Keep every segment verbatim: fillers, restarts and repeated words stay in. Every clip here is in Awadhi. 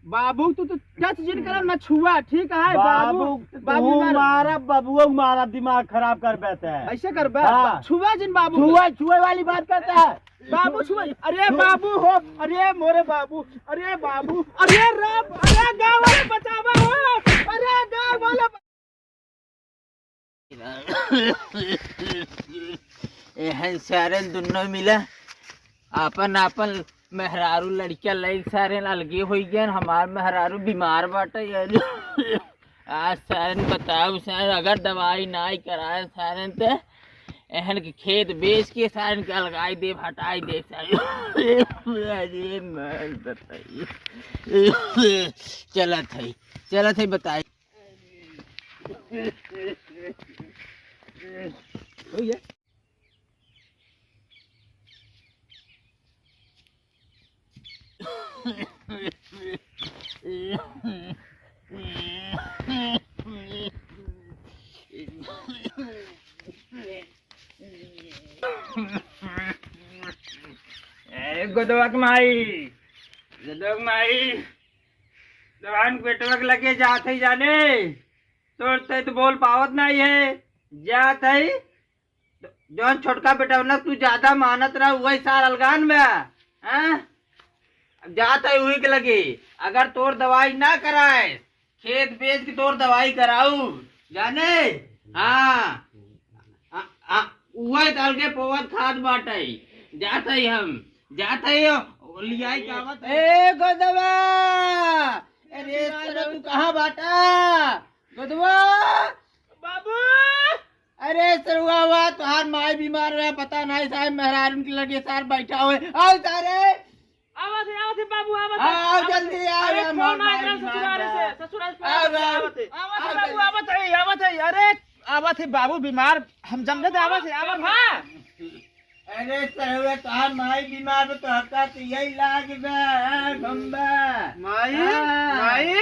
बाबू, तू तो टच जिन करा ना, छुआ, ठीक है? बाबू, बाबू, तू बाबू मारा। मारा, बबुआ मारा, दिमाग खराब कर बैठे है। ऐसे कर बे-, हाँ। छुआ जिन बाबू। छुआ, छुए वाली बात करता है। बाबू छुआ, अरे बाबू हो, अरे मोरे बाबू, अरे बाबू, अरे राम, अरे गाँव वाले बचावा हो, अरे गाँव वाले। एहन सारे दुनो मिला आपन आपन मेहरारू लड़किया लइके सारे अलगे होइ गए। हमार मेहरारू बीमार बाटे यार। आज सारे बताओ सारे, अगर दवाई नाई कराए सारे ते एहन के खेत बेच के सारे के अलगाई देब, हटाई देब सारे। अरे मैं बताइए, चलत है, चलत है बताई। ए, गोदवा के माई, गोदवा के माई, जवान बेटवा के लगे जात है जाने, तोर ते तो बोल पावत नहीं है, जात है। जौन छोटका बेटवा ना तू ज्यादा मानत रहा, वही सार अलगान में, हाँ? अब जात है वही के लगे, अगर तोर दवाई ना कराए, खेत बेच के तोर दवाई कराऊ, जाने? हाँ। आ, आ, उहे तल के पोवत खात बाटइ। जातइ हम, जातइ हो, लियाई के आवत है। ए, गोदवा! अरे, सरवा, तू कहाँ बाटा? गोदवा! बाबू! अरे, सरवा, वा, तोहार माई बीमार रहे, पता नहीं, सारे मेहरारून के लगे सार बैठा हुए। आओ, सारे! आवत है, आवत है बाबू, आवत है, हाँ, आओ आवत जल्दी है। आओ, अरे, यार, फोन मार, आ गया मार, ससुराल मार। से, ससुराल से फोन आओ, आ गया, आओ। आवत है। आवत है आओ, बाबू, जल्दी। आवत है, आवत है। अरे, आप-, आवत है, आवत है, आवत है, आवत है, हाँ। अरे, सहुआ, तोहार माई बीमार बा, तो हका तो यही लाग बा, हाँ, गम बा। माई, हाँ। माई।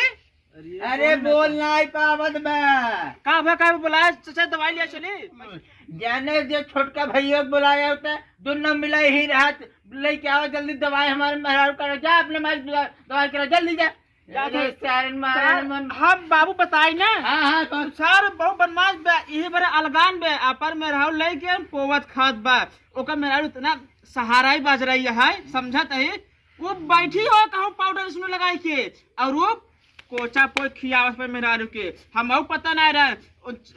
अरे, बोल नाई पावत बा। का बा, का बा, बोलाए, चाचा, दवाई लिया चली। जाने जे छोटका भैया के बोलाया होता, दोनों मिला ही रहत, लेके आओ जल्दी दवाई, हमारे मेहरारू करा, जा अपने माई दवा-, दवाई करा, जल्दी जा। जा अरे, तो सारन मारन चार, मन। हम बाबू बताई ना। हाँ, हाँ, कौन? सार बहुत बदमाश बा, यही बड़ा अलगान बा, अपर मेहरारू लेके हम पोवत खात बा, ओकर मेहरारू इतना सहारा ही बाज रही है, समझत है, वो बैठी हो कहूँ पाउडर इसमें लगाई के, और वो कोचा पोत खियावत पे मेहरारू के। हम अउ पता ना रहे,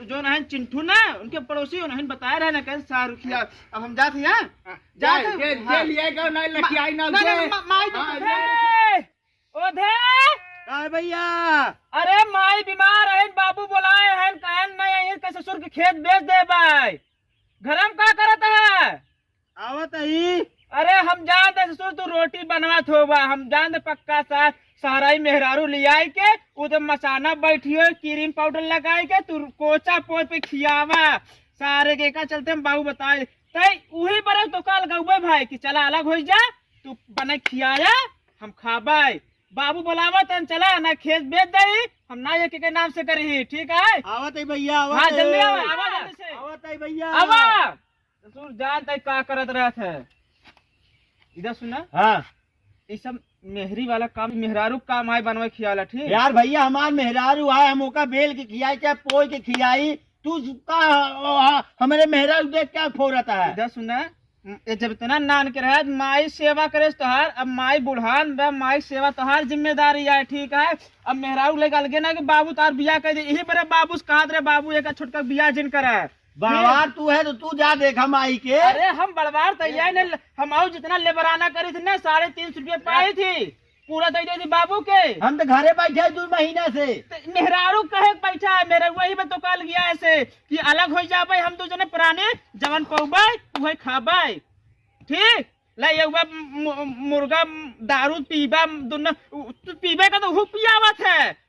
जो नहीं चिंटू ना, उनके पड़ोसी उन्हें बताए रहे ना, कहे सारू खिया। अब हम जात हैं, हाँ, जात जाए, हैं, जे, हाँ। जे लिया गया ना, मा-, लखियाई ना ना, उसे। ना, मा-, माई हाँ, देखो, ले। ए, ओ धे। काय भैया? अरे माई बीमार है, बाबू बोलाए हैं, कहन नहीं है, कैसे ससुर के खेत बेच दे भाई। घर में का करत है? आवत ही। अरे हम जानत है ससुर, तू रोटी बनवत होबा, हम जानत है पक्का सा-, सहराई मेहरारू लियाई के, उ तो मचाना बैठी हो, क्रीम पाउडर लगाई के, तू कोचा पोत पे खियावा। सारे के का चलते हम बाबू बताए, तै उही बरे तो काल गउबे भाई कि चला अलग होई जा, तू बने खियाया, हम खाबे। बाबू बोलावत हैं, चला ना खेत बेच दई, हम ना एक के नाम से करी, ठीक है? आवत है भैया, आवत हाँ, जल्दी है। आवा, आवा जल्दी से। आवत है भैया। आवा। ससुर जान तई का करत रहत है। इधर सुना। हाँ। ई सब मेहरी वाला काम, मेहरारू काम आए बनवे खियाला, ठीक? यार भैया, हमार मेहरारू आए, हम ओका बेल के खियाई, चाहे पोई के खियाई, तू का, ओ, हमरे मेहरारू देख क्या फोरत है? इधर सुना, ए जब इतना नान के रहत, माई सेवा करे तोहार, अब माई बुढ़ान बा, माई सेवा तोहार जिम्मेदारी आए, ठीक है? अब मेहरारू लेके अलगे ना कि बाबू तार बियाह कर दे, यही बरे बाबू से कहत रहे, "बाबू, एक छोटका बियाह जिन करा।" बड़वार तू है तो तू जा देखा माई के। अरे हम बड़वार तो ये ने, हम आऊ जितना लेबराना करी थी ना, साढ़े तीन सौ रुपये पाई थी, पूरा दे दे थी बाबू के। हम तो घरे बैठे हैं दो महीना से। तो मेहरारू कहे के बैठा है, मेरे वही में तो कल गया ऐसे कि अलग हो जाबे हम दो जने प्राणी, जवन पौबे उहे खाबे, ठीक? ले ये हुआ मु-, मुर्गा दारू पीबा, दुन्ना, तू पीबे का तो हु पियावत है।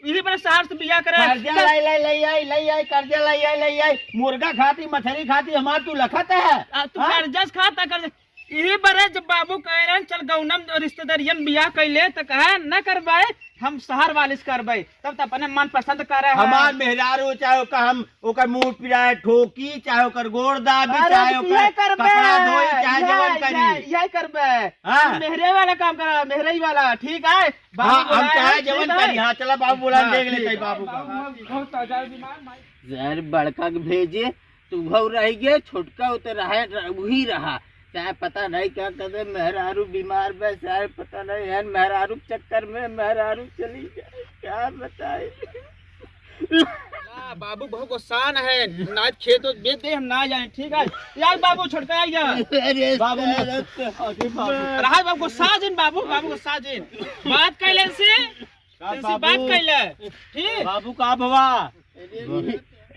इही पर सार से बियाह करे। कर्जा लाई, लाई, लाई आई, लाई आई, कर्जा लाई आई, लाई आई। मुर्गा खाती, मछली खाती, हमार तू लखत है? आ, तू हाँ? कर्जा से खाता, कर्जा। इही बरे जब बाबू कहे रहन, "चल गौनम रिश्तेदारियन बियाह कैले," त कहा, "न करबाए, हम शहर वाले से करबे, तब तो अपने मन पसंद करे है। हमार मेहरारू चाहे ओकर हम, ओकर मुंह पिराए ठोकी, चाहे ओकर गोड़ दाबी, अरे चाहे तो ओकर यही करबे, कपड़ा धोई, चाहे यही, जवन करी। यही, यही करबे। हाँ। मेहरे वाला काम करा, मेहरे ही वाला, ठीक है? बाबू हाँ, हम बुलाए चाहे हैं, जवन ठीक है? करी। हाँ, चला बाबू बुला हाँ, देख ठीक लेते है। बाबू का। सर बड़का के भेजे, तू उहउ रह गए, छोटका उते रहे, वही रहा। चाहे पता नहीं क्या कहते, मेहरारू बीमार बा, चाहे पता नहीं है, मेहरारू के चक्कर में मेहरारू चली जाए, क्या बताए। ना, बाबू बहुत गुस्सान है, ना खेत ओत बेच दे, हम ना जाए, ठीक है? यार बाबू, छोटका आ गया। अरे बाबू, सर, अरे बाबू। रहा बाबू, गुस्सा जिन बाबू, बाबू गुस्सा जिन। बात कैले से, का इनसे बात बाबू? कैले, ठीक? बाबू का भवा?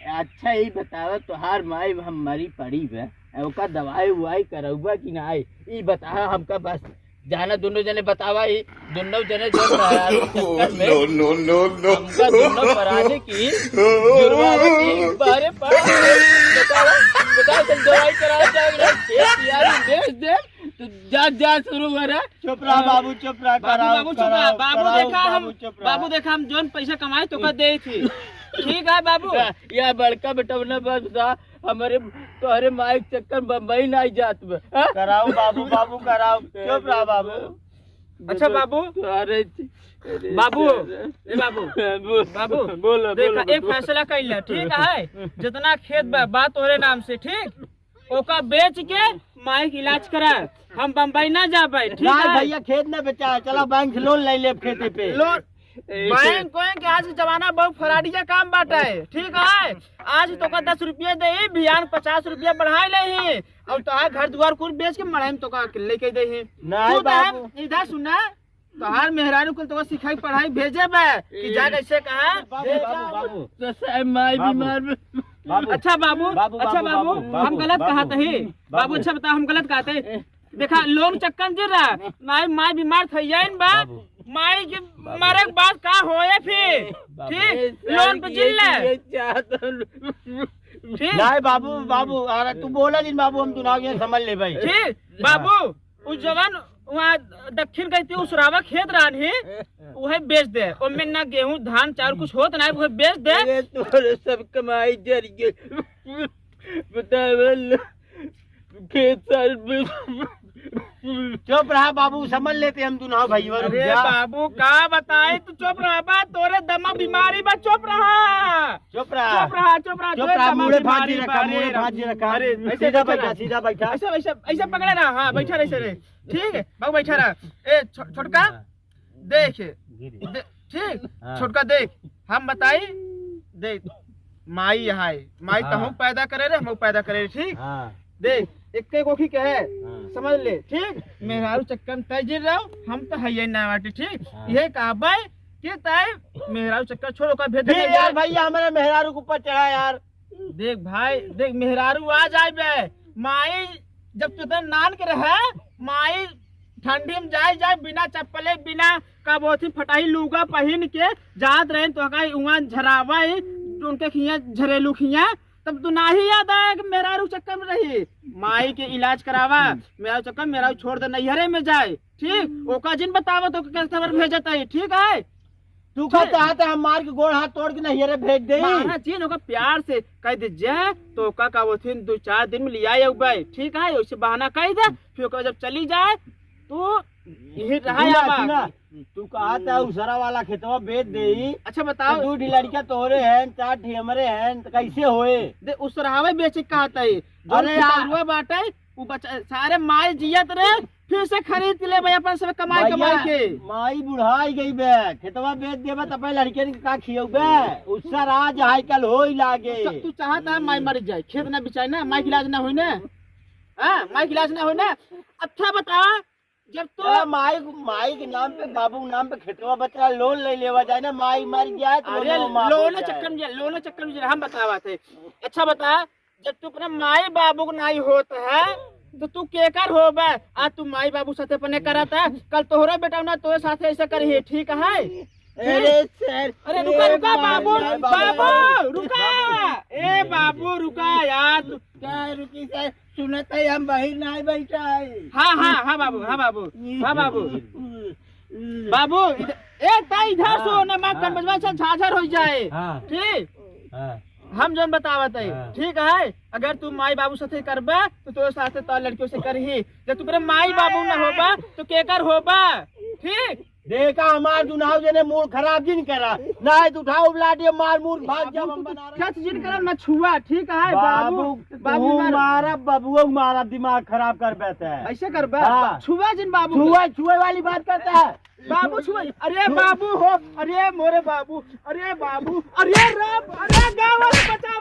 अच्छा, ई बतावा, तोहार माई हम मरी पड़ी बा, ओका दवाई उवाई करउबा कि नाई? ई बतावा हमका बस, जाना दोनों जने बतावा, ई दोनों जने जो मेहरारू चक्कर में No, no, no, no। हमका दोनों पराने की जुर्मावत एक बारे पर बतावा, बतावा, चल दवाई करा जाए, खेत यारी बेच दे, तो जा, जा शुरू करे। चुप रहा बाबू, चुप रहा, बाबू, कराओ, बाबू, चुप रहा, कराओ, बाबू, कराओ, देखा हम, बाबू, चुप रहा। बाबू, देखा हम जौन पैसा कमाए तो का दे थी। ठीक है बाबू। या, या बड़का बेटवना बस था, हमारे, तोहरे माई के चक्कर में बम्बई ना जात बा, हाँ? कराओ बाबू, बाबू, कराओ, चुप रहा बाबू। अच्छा बाबू। अरे, अरे बाबू, सर। ए बाबू, बाबू, बाबू, बोलो, देखा, बोलो, एक बोलो। फैसला कर ले, ठीक है? जितना खेत बा, बा तोहरे नाम से, ठीक? ओका बेच के माई के इलाज करा, हम बम्बई ना जाबे, ठीक ना है? भैया, खेत ना बेचा, चला बैंक से लोन ले ले खेते पे। लोन, ए, बैंक, बैंक के आज के जमाना बहुत फ्रॉडिया काम बाटे, ठीक है? आज तोका दस रुपया दे, बिहान पचास रुपया बढ़ाई ले ही, और तोहार घर दुआर कुल बेच के मड़ई में तोका लेके दे ही। नहीं तू तो है, बाबू। इधर सुना, तोहार मेहरारू कुल तोका सिखाई पढ़ाई भेजे बे कि जा कैसे कहा। बाबू, बाबू, बाबू। तो साहब माई बाबू। बीमार बा। बाबू। अच्छा बाबू, बाबू, अच्छा बाबू, बाबू, बाबू, हम गलत बाबू। कहा तही। बाबू। बाबू, अच्छा बता, हम गलत कहा तही? देखा, लोन चक्कर में जिन रहा, माई, माई बीमार थइयाइन बा, बाबू। माई के बाबू। मरे के बाद का होए फिर? बाबू। ठीक? ए, लोन पे जिन ले। ये चाहत ठीक? नहीं बाबू, बाबू, अरे तू बोला जिन बाबू, हम दुनाव ये समझ ले भाई। ठीक? बाबू, उ जवन वहाँ दक्षिण गई थी, उसरावा खेत रहन ही, उहे बेच दे। ओमे ना गेहूं, धान, चाउर कुछ होत ना, उहे बेच दे। अरे तोरे सब कमाई जर गई। बतावल खेत साल में। चुप रहा बाबू, समझ लेते हम दुनाव भाई, रुक अरे जा। बाबू, का बताई, तू चुप रहा बा, तोरे दमा बीमारी बा, चुप रहा। चुप रहा। चुप रहा, चुप रहा, चुप तोरे रहा, दमा मुड़े बीमारी भाजी रखा, बा, मुड़े अरे भाजी रखा। अरे, ऐसे सीधा बैठा बैठा, रहा। सीधा बैठा। ऐसे, ऐसे, ऐसे पकड़े रहा, हाँ, बैठा रहे, ऐसे रहे। ठीक है, बाबू बैठा रहा। ए, छो-, छोटका, देख, दे-, ठीक, हाँ। छोटका देख, हम बताई, देख, माई यहाँ है, माई हाँ। तहूँ पैदा करे रे, हमहूँ पैदा करे रे, ठीक? हाँ। देख, एक एक ओखी के है, हाँ। समझ ले, ठीक? मेहरारू चक्कर में तय जिन रहो, हम तो है ये ना बाटी, ठीक? हाँ। ये कहबे कि तय मेहरारू चक्कर छोड़, ओकर भेज फिर दे। यार भैया, हमारे मेहरारू के ऊपर चढ़ा यार। देख भाई, देख मेहरारू आ जाए बे, माई जब चेतन नान के रहे, माई ठंडी में जाए, जाए बिना चप्पले, बिना का बोथी फटाही लूगा पहिन के जात रहे, तो का उहाँ झरावा ही, उनके खिया झरेलू खिया, तब तो नाही याद आया कि मेहरारू चक्कर में रही। माई के इलाज करावा, मेहरारू चक्कर, मेहरारू छोड़ दे, नैहरे में जाए, ठीक? ओका जिन बतावा तो कैसे खबर भेजत है, ठीक है? तू का ठीक। चाहत है हम मार के गोड़ हाथ तोड़ के नैहरे भेज दे? मारा जिन ओका प्यार से कह दे, जे तो ओका का वो थिन दो चार दिन में लिया आउबे, ठीक है? ओसे बहाना कह दे, फिर ओका जब चली जाए तो यही रहा सुना, आवा। सुना, तू कहा था उसरा वाला खेतवा बेच देई। अच्छा बताओ। तो दू ठी लड़का तोरे हैं, चार ठी हमरे हैं, तो कैसे होए? दे उसरावे बेचे कहा था, जो अरे यार। कितारुआ बाटे, उ बचा, सारे माई जियत रे, फिर से खरीद के लेबे अपन सब कमाई भैया, कमाई के। माई बुढ़ाई गई बे, खेतवा बेच देबे त अपने लड़कियन के का खियौबे? उसरा आज आजकल होई लागे। तू, तू चाहत है माई मर जाए, खेत ना बिचाए ना, माई के इलाज ना होई ना, हाँ, माई के इलाज ना होई ना। अच्छा बता, जब तो चला, माई, माई के नाम पे, बाबू के नाम पे खेतवा बचला लोन ले लेवा जाए ना, माई मर जाए तो अरे लोन माफ हो लोन जाए। चक्कर में, लोन चक्कर में हम बतावा थे। अच्छा बता, जब तू अपने माई बाबू के नाई होत है, तो तू केकर होबे? आज तू माई बाबू साथे अपने करत है, कल तोहरो बेटा ना तोरे साथे ऐसे करिहे, ठीक है? अरे सर, अरे रुका, ए रुका बाबू, बाबू, बाबू, बाबू, रुका। बाबू। ए बाबू, रुका यार, तू का रुकी सर, सुनत है हम बाहर ना बैठा है। हाँ, हाँ, हाँ बाबू, हाँ बाबू, हाँ बाबू। बाबू, इध-, ए, ता इधर हाँ, सो, ना माँ हाँ। कनबजवा से झाझर होइ जाए। हाँ। ठीक? हाँ। हम जौन बतावत है, हाँ। ठीक है? अगर तू माई बाबू साथे करबा, तो तोरे साथे तो लड़कियों से करही। जब तू करे माई बाबू ना होबा, तो केकर होबा? ठीक? देखा, हमार दुनाव जने मूड खराब जिन करा। ना है तो उठाओ लाठी, मार मूड भाग जा, हम बना रहे। टच जिन करा ना छुआ, ठीक है? बाबू, बाबू, बाबू तू मारा। मारा, बबुआ मारा, दिमाग खराब कर बैठा है। ऐसे करबा? हाँ। छुआ जिन बाबू। छुआ, छुए वाली बात करता है। बाबू छुआ, अरे बाबू हो, अरे मोरे बाबू, अरे बाबू, अरे राम, अरे गाँव वाले बचाओ।